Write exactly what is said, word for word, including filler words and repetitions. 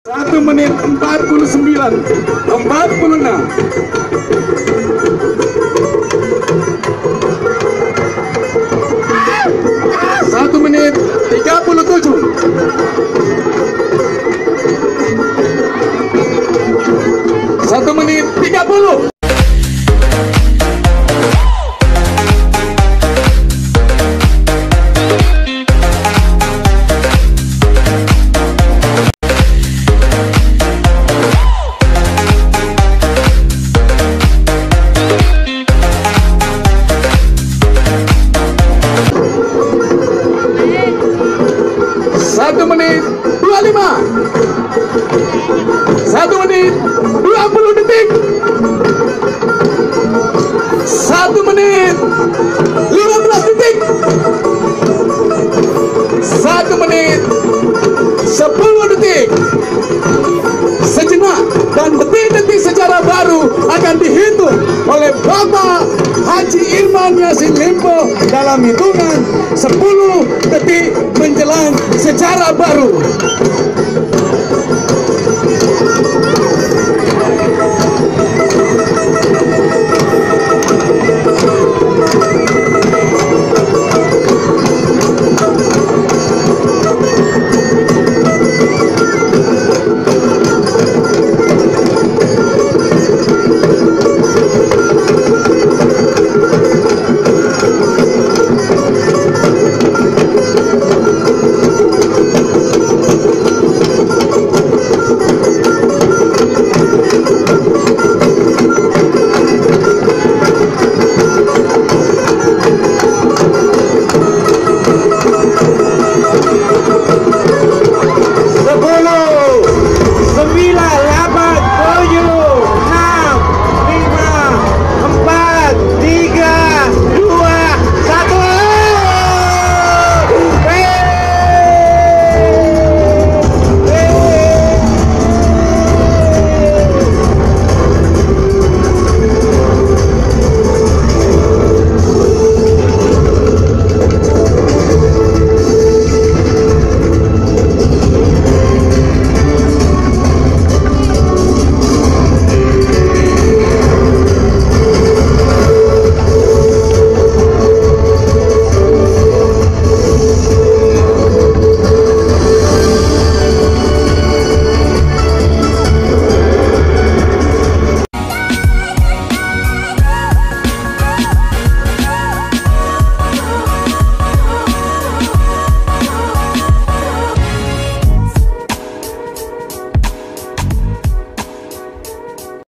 Satu menit empat puluh sembilan, empat puluh enam. Satu menit tiga puluh tujuh. Satu menit tiga puluh. Satu menit dua lima. Satu menit dua puluh detik. Satu menit lima belas detik. Satu menit sepuluh detik. Sejenak, dan detik-detik sejarah baru akan dihitung oleh Bapak Haji Irman Yasin Limpo dalam hitungan sepuluh detik menjelang sejarah baru.